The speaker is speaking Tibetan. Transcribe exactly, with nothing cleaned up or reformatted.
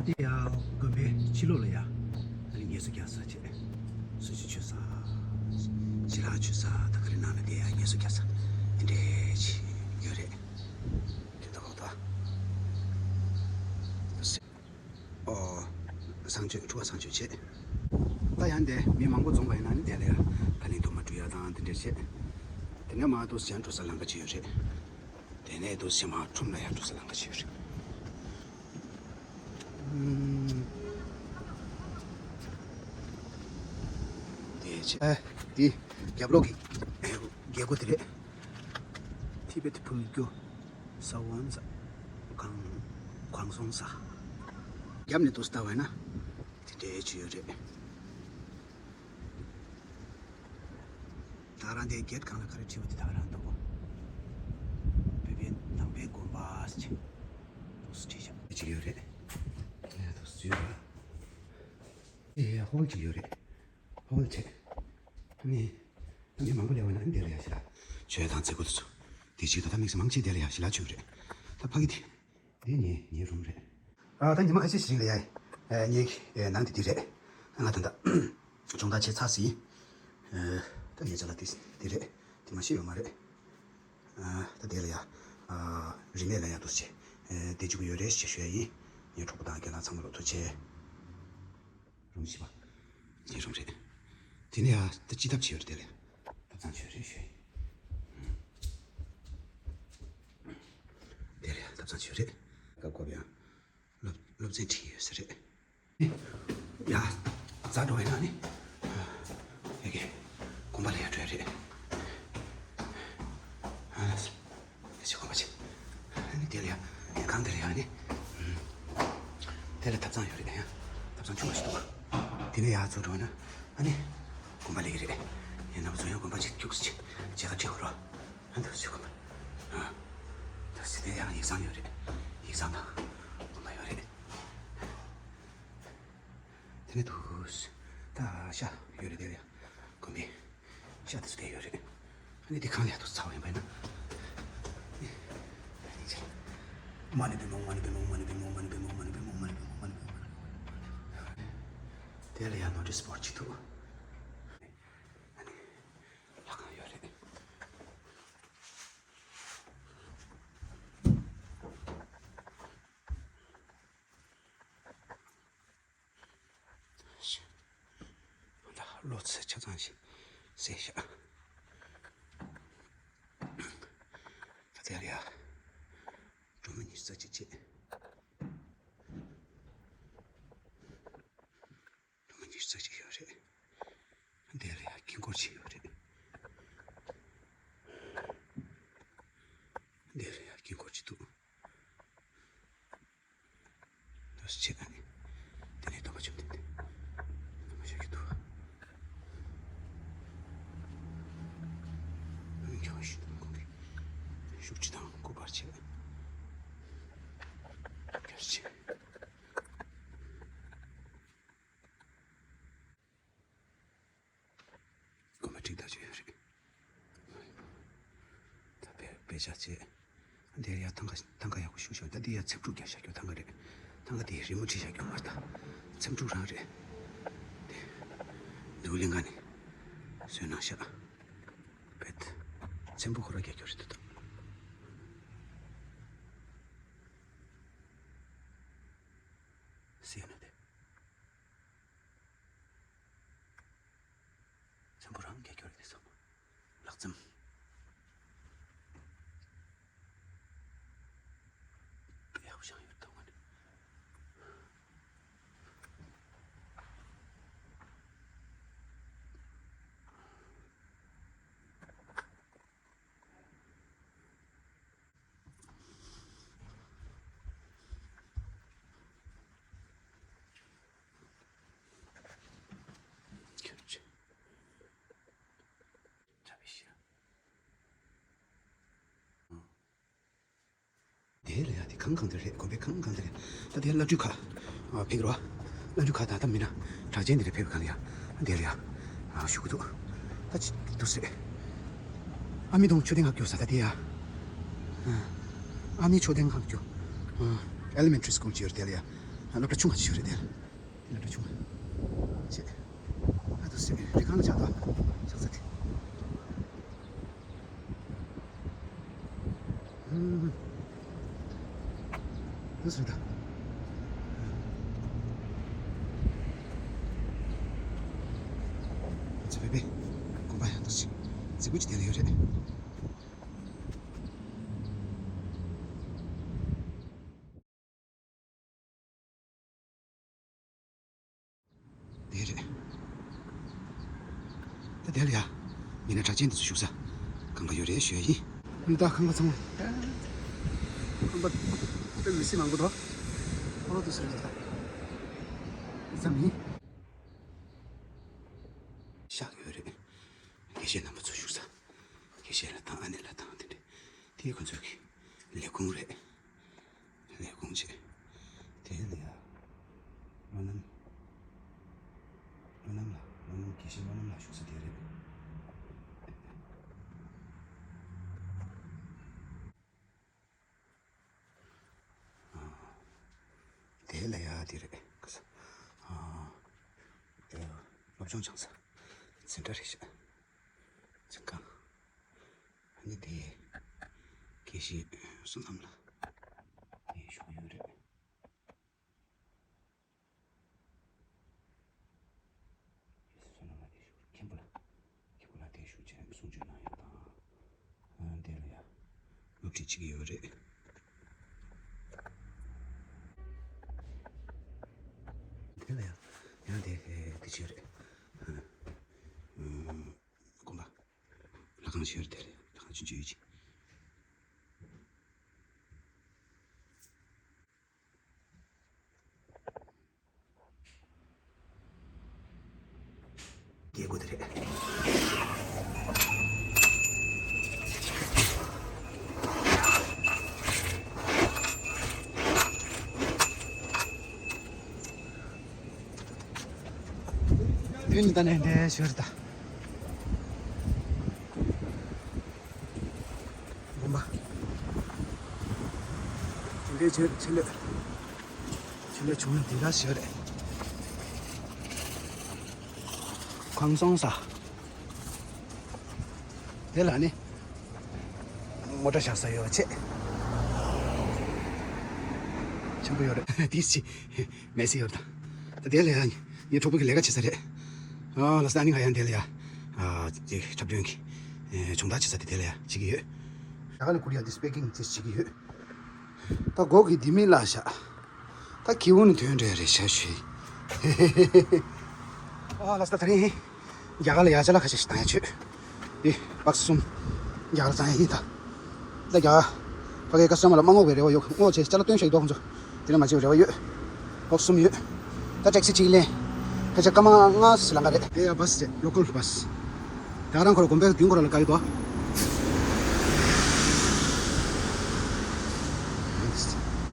དེ་ཡང་དགོན་པའི་ཕྱི་ལོགས་ལ་ཡ་ཨ་ནི་ངལ་གསོ་རྒྱག་ས་བྱས། གསོལ་ཇ་མཆོད་ས། ཞལ་ལག་མཆོད་ས། ད་ག་རེ་ནང་ལ་དེ་ཡ་ངལ་གསོ་རྒྱག་ས་དེ་འདྲས་ཅིག་ཡོད་རེད། དེ་ད་གོ་ད། ཨོ། བསང་མཆོད་ཕྲུ་གུ་བསང་མཆོད་བྱས། ད་ཡང་དེ་མི་མང་པོ་འཛོམས་པ་ཡིན་ན་ནི་དེ་ལ་ཡ་ད་ལན་དུ་མ་འགྲོ་ཡ་དང་དེ་འདྲས་བྱས། དེ་ནས་མ་འདུག་ཟེར་འགྲོ་ས་ལམ་ཁ་ཅིག་ཡོད་རེད། དེ་ནས་འདུག་ཟེར་མ་ཁྲོམ་ལ་ཡ་འགྲོ་ས་ལམ་ཁ་ཅིག་ཡོད་རེད། དེ་ཆེ། ཨ། དེ་རྒྱབ་ལོགས་ཀྱི་རྒྱལ་སྒོ་དེ་རེད། ཐི་བེད་ཕུལ་རྒྱུ་ས་བོན་ས་གང་གང་སོང་ས། རྒྱབ་ནས་འདུག་ལྟ་བ་ན་དེ་འདྲའི་ཆུ་ཡོད་རེད། ད་རང་དེ་གེད་གང་ལ་ག་རེ་བྲིས་པ་དེ་ད་རང་འདུག་བོད་པའི་ནང་པའི་དགོན་པ་ཟེར་ཅིག་བྲིས་ཤག་ཅིག་ཡོད་རེད། ཡ་ཐུགས་སུ་ཡོད་ར། ཨེ་ཧོལ་ཅིག་ཡོད་རེད། ཧོལ་ཆེ། ཨ་ནི། ཨ་ནི་མང་པོ་ལས་བ་ན་ཨ་ནི་དེ་ལ་ཡ་ཤི་ལ། ཆོས་དང་རྩེ་དགུ་དུ་ཚོ། དེ་ཅིག་ད་ལྟ་དམིགས་བསལ་མང་ཆེ་དེ་ལ་ཡ་ཤི་ལ་ཆོས་རེད། ད་ཕ་གི་དེ། དེ་ངའི་ངའི་རུམ་རེད། ཨ་ད་ཉི་མ་ཁ་ཤས་ཤིག་རིང་ལ་ཡ། ངའི་ནང་དེ་དེ་རེད། ང་ད་ད། སྦྱོང་བརྡར་བྱས་ཚར་ཟིན། ད་ངའི་ཅ་ལག་དེ་དེ་རེད། དེ་མ་ཤེས་ཡོད་མ་རེད། ད་དེ་ལ་ཡ། རིན་མེད་ལ་ཡ་འདུག་ཅེས། བསྡད་བཅུག་གི་ཡོད་རེད་ཞེས་ཞུ་ཡ་ཡིན། ངའི་གྲོགས་པོ་དང་རྒན་ལགས་ཚང་མ་ལོ་ཐུགས་རྗེ་ཆེ། རུམ་བཞི་པ། ངའི་རུམ་རེད། དེ་ནས་ཡ་ད་ཅི་ཐབས་བྱས་ཡོད་རེད་དེ་ལ། ཐབ་ཚང་བྱོས་རེད་ཞུ་ཡ་ཡིན། དེ་ལ་ཡ་ཐབ་ཚང་བྱོས་རེད། སྐབས་སྐབས་ཡང་། སློབ་སློབ་ཚན་ཁྲིད་ཡོད་ས་རེད། ཡ། ཛ་འགྲོ་བས་ན་ནི། ཡ་གི། དགོན་པ་ལ་ཡ་འགྲོ་ཡ་རེད། ཨ་ལ་སི། དེ་ཆེ་དགོན་པ་ཆེ། ཨ་ནི་དེ་ལ་ཡ། ཡ་གང་དེ་ལ་ཡ་ནི། དེ་ལ་ཐབ་ཚང་ཡོད་རེད་ཡ། ཐབ་ཚང་ཆུང་བ་ཞིག་འདུག་དེ་ནས་ཡ་ཚུར་འགྲོ་བས་ན། ཨ་ནི། དགོན་པ་ལ་ཡ་རེད། ཡ་ན་བ་ཚོ་ཡང་དགོན་པ་ཆེ་རྒྱུགས་སུ་ཆེ། ཆེ་ཁ་ཆེ་ཧོ་རོ། ཨ་འདུག་ཞུ་གོ། ཨ། འདུག་སེ་དེ་ཡང་ཡིག་ཚང་ཡོད་རེད། ཡིག་ཚང་དང་དགོན་པ་ཡོད་རེད། དེ་ནས་འདུག་སེ་ད་ཤ་ཡོད་རེད་དེ་ལ་ཡ། དགོན་པའི་ཤ་དེ་ཚོ་དེ་ཡོད་རེད། ཨ་ནི་དེ་གང་ལ་ཡ་འདུག་ཚ་བ་ཡིན་པ་ཡིན་ན། མ་ཎི་པི་མོང་། མ་ཎི་པི་མོང་། མ་ཎི་པི་མོང་། དེ་ལ་ཡ་ནོ་ཊིས་བོར་ཌི་ཅིག་འདུག་ཨ་ནི། ལྷ་ཁང་ཡོད་རེད། ད་ལོ་ཚད་ཆ་ཚང་ཞིག་གསལ་ཤག་ད་དེར་ཡ། སྒྲོལ་མ་ཉི་ཤུ་རྩ་གཅིག་བྱས། སྒྲོལ་མ་ཉི་ཤུ་རྩ་གཅིག་ཡོད་རེད། འདི་ལ་ཡ་དཀྱིལ་འཁོར་ཅིག་ཡོད་རེད། འདི་ལ་ཡ་དཀྱིལ་འཁོར་ཅིག་འདུག་དོ་སི་ཆེ་ག་ནི། དེ་ནས་སྟོན་པ་བཅོམ་ལྡན་འདས། སྟོན་པ་ཞབས་ཀྱི་ཐུགས། ཨ་ནི་མཁས་དབང་ཞི་བདེ་ཁོང་གིས་བཞུགས་ཁྲི་དང་སྐུ་པར་བྱས། དོ་སི་ཆེ། དགོན་པ་ཁྲིག་ཐག་ཆོད་ཡོད་རེད། ད་དཔེ་དཔེ་ཆ་བྱས། འདིར་ཡ་ཐང་ག་ཐང་ག་ཡག་པོ་ཞིག་ཤོར། ད་འདི་ཡ་ཚེམ་དྲུབ་རྒྱག་བཞག་རྒྱུ་ཐང་ག་རེད། ཐང་ག་དེ་རི་མོ་བྲིས་བཞག་རྒྱུ་མ་རེད་ད། ཚེམ་དྲུབ་རང་རེད། དེ་འདུག་གླིང་ག་ནས་བཟོས་གནང་བཞག་བེད། ཚེམ་བུ་ཁོ་ར་རྒྱག་རྒྱུ་རེད་འདུག་ད། སེ་ནོ་དེ། ཚེམ་བུ་རང་རྒྱག་རྒྱུ་རེད་དེ་སོང་། ལག་ཚེམ། ཡག་པོ་བཞག་ཡོད་དོ་ང་ནི། དེ་ལ་ཡ་དེ་གང་གང་དེ་རེད། དགོན་པའི་གང་གང་དེ་རེད། ད་དེ་བླ་སྤྲུལ་ཁ་ཕེབས་རོ། བླ་སྤྲུལ་ཁ་དང་ད་མི་སྣ་གྲགས་ཅན་དེ་རེད་ཕེབས་གང་ལ་ཡ། དེ་ལ་ཡ་བཞུགས་འདུག་ད་ཅི་འདུག་ཟེར། ཨ་མི་དང་མཆོད་རྟེན་ཁ་སྐྱོ་ས་ད་དེ་ཡ། ཨ་མི་མཆོད་རྟེན་ཁ་སྐྱོ། ཨེ་ལི་མེན་ཊི་རི་སི་ཀུལ་ཅིག་ཡོད་རེད་དེ་ལ་ཡ། སློབ་གྲྭ་ཆུང་བ་ཅིག་ཡོད་རེད་དེ། སློབ་གྲྭ་ཆུང་བ་ཅེ། ཨ་དུ་སེ་རི་ཁང་ལ་ཆགས་དང་ཆགས་ས་དེ། ཨུམ། དུ་སེ་ད། ཚེ་བེ་བེ། དགོན་པ་ཡང་དུ་སེ། རྫིག་པོ་ཅིག་དེ་ལ་ཡོད་རེད། དེ་རེད། ད་དེ་ལ་ཡ། མི་སྣ་གྲགས་ཅན་དེ་ཚོ་བཞུགས་ས། ཁང་པ་ཡོད་རེད་ཞུ་ཡ་ཡིན། མི་ད་ཁང་པ་ཚང་མ། ཁང་པ། དཔེ་མི་སྲིད་མང་པོ་འདུག་ཨོ་དུ་སེ་རེད་ད། ཙམ་ཡིན། ཤག་ཡོད་རེད། དགེ་བཤེས་རྣམ་པ་ཚོ་བཞུགས་ས། དགེ་བཤེས་ལ་དང་ཨ་ནེ་ལ་དང་དེ་འདྲས། དེ་ཁོ་ཚོ་གི་ལས་ཁུངས་རེད། ལས་ཁུངས་བྱས། དེ་ལ་ཡ། བློ་སྣམ། བློ་སྣམ་ལ། བློ་སྣམ་དགེ་བཤེས་བློ་སྣམ་ལ་བཞུགས་ས་དེ་རེད། དེ་ལ་ཡ་དེ་རེད། ཨ། དེ་སློབ་སྦྱོང་སྦྱང་ས། འཛིན་གྲྭ་རེད་ཤག་འཛིན་ཁང་། ཨ་ནི་དེ། དགེ་བཤེས་བསོད་ནམས་ལགས། དེ་བཞུགས་ཡོད་རེད། བསོད་ནམས་ལགས་དེ་བཞུགས། མཁན་པོ་ལགས། མཁན་པོ་ལགས་དེ་བཞུགས་བྱས་གསུང་ཆོས་གནང་ཡ་དང་། ཨ། དེ་ལ་ཡ། སློབ་ཁྲིད་བྱེད་ཀྱི་ཡོད་རེད། དེ་ལ་ཡ། ཡང་དེ་དེ་བྱས་རེད། ཨ། ཨ། དགོན་པ། ལྷ་ཁང་ཞིག་ཡོད་རེད། དེ་ལ་ཡ་ལྷ་ཁང་ཆུང་ཆུང་ཡོད་ཅིག་རྒྱལ་སྒོ་དེ་རེད། དེ་ནི་ད་ནས་འདྲེ་ཞོར་ད། དགོན་པ། དེ་འདྲའི་ཆེད་ཆེད་ལས། ཆེད་ལས་བྱུང་ན་དེ་འདྲ་ཞིག་རེད། ཁང་བཟང་ས། དེ་ལ་ནི། མོ་ཊ་བཞག་ས་ཡོད་པ་ཆེ། ཆེན་པོ་ཡོད་རེད། དེ་ཅི། མེ་སི་ཡོད་ད། ད་དེ་ལ་ཡང་ངའི་གྲོགས་པོ་གི་ལས་ཀ་བྱེད་ས་རེད། ཨ་ལ་ས་ནི་ང་ཡང་དེ་ལ་ཡ། ཨ་ཅིག་འཁྲབ་སྟོན་གྱི། ཨེ་སྦྱོང་བརྡར་བྱེད་ས་དེ་དེ་ལ་ཡ་བྱེད་ཀྱི་ཡོད། ད་ག་ལ་ཀོ་རི་ཡ་དེ་སི་པེ་ཀིང་ཅིག་བྱེད་ཀྱི་ཡོད། ད་སྒོ་གི་ལྡེ་མིག་བརླག་ཤག་ད་ཁྱེའུ་ནི་ཐོན་འགྲོ་ཡ་རེད་ཤག་ཞུས། ཨ་ལ་ས་ད་ད་རིང་རྒྱ་གར་ལ་ཡ་ཅ་ལག་ཁ་ཤས་ཤིག་བཏང་ཡ་བྱོས། འདི་པགས་གསུམ་རྒྱ་གར་བཏང་ཡ་ཡིན་ད། ད་རྒྱ་གར་ཕ་གའི་ཀ་སི་ཊ་མར་ལ་མ་བསྔོགས་པའི་རེ་བ་ཡོད། བསྔོགས་བྱས་ཅ་ལག་སྟོན་ཤག་ཡོད་ཁོང་ཚོ། དེ་ནས་མ་བྱེད་པའི་རེ་བ་ཡོད། པགས་གསུམ་ཡོད། ད་ཊེག་སི་གཅིག་ལེན། ཕལ་ཆེར་སྐར་མ་ལྔ་ཙམ་ལང་ག་རེད། དེ་ཡ་བྷ་སི་རེད། ལོ་ཀལ་བྷ་སི། ད་རང་ཁོ་ར་དགོན་པའི་མདུན་ཁོ་ར་ལ་བཀག་གི་འདུག